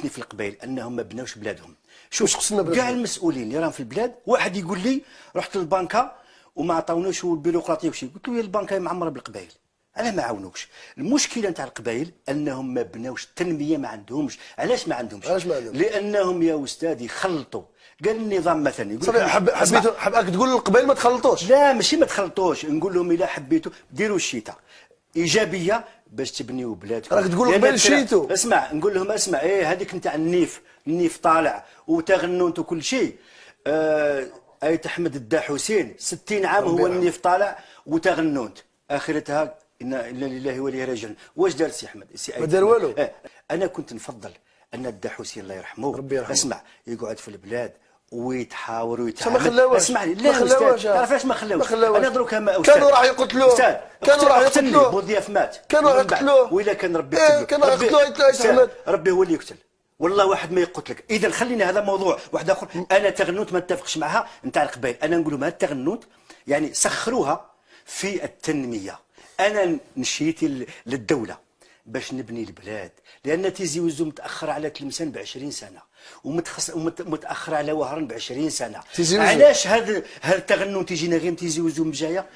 في القبائل انهم ما بناوش بلادهم. شوف، خصنا بلادنا؟ كاع المسؤولين اللي راهم في البلاد، واحد يقول لي رحت للبنكه وما عطاوناش البيروقراطية وشي. قلت له يا البنكه معمره بالقبائل، علاه ما عاونوكش؟ المشكلة نتاع القبائل انهم ما بناوش التنميه، ما عندهمش. علاش ما عندهمش؟ علاش ما عندهمش؟ لانهم يا استاذ يخلطوا. قال النظام مثلا يقول صافي لك حب اسمع. حبيت حبك تقول للقبائل ما تخلطوش. لا، ماشي ما تخلطوش، نقول لهم الا حبيتوا ديروا الشيتا ايجابية باش تبنيو بلادكم. راك تقول لأن قبيل شيتو. اسمع، نقول لهم اسمع، ايه هذيك نتاع النيف، النيف طالع وتغنونت وكل شيء. ايت احمد الدا حسين 60 عام هو النيف طالع وتغنونت، اخرتها انا لله واليه راجعون. واش دار سي احمد سي ما دار والو. انا كنت نفضل ان الدا حسين الله يرحمه، ربي يرحمه. اسمع، يقعد في البلاد ويتحاور ويتعامل. ما خلاوهش. اسمعني، ما لا أستاذ، خلاوهش. تعرف علاش ما خلاوش؟ ما خلاوهش. انا دروك ما أستاذ. كانوا راح يقتلوه. أستاذ، كانوا راح اقتلني. يقتلوه. بوضياف مات كانوا راح ومن بعد. يقتلوه. وإلا كان ربي إيه، يقتلو. كانوا راح يقتلوه يا أستاذ، أحمد. ربي هو اللي يقتل، والله واحد ما يقتلك. اذا خلينا هذا موضوع واحد اخر. انا تغنوت ما اتفقش معها نتاع القبائل. انا نقول لهم هذه التغنوت يعني سخروها في التنميه. انا نشيتي للدولة باش نبني البلاد، لان تيزي وزو متاخر على تلمسان ب 20 سنة ومتاخر على وهران ب 20 سنه. تيزي وزو. علاش هذا التغنون تيجينا غير من تيزي وزو مجايه؟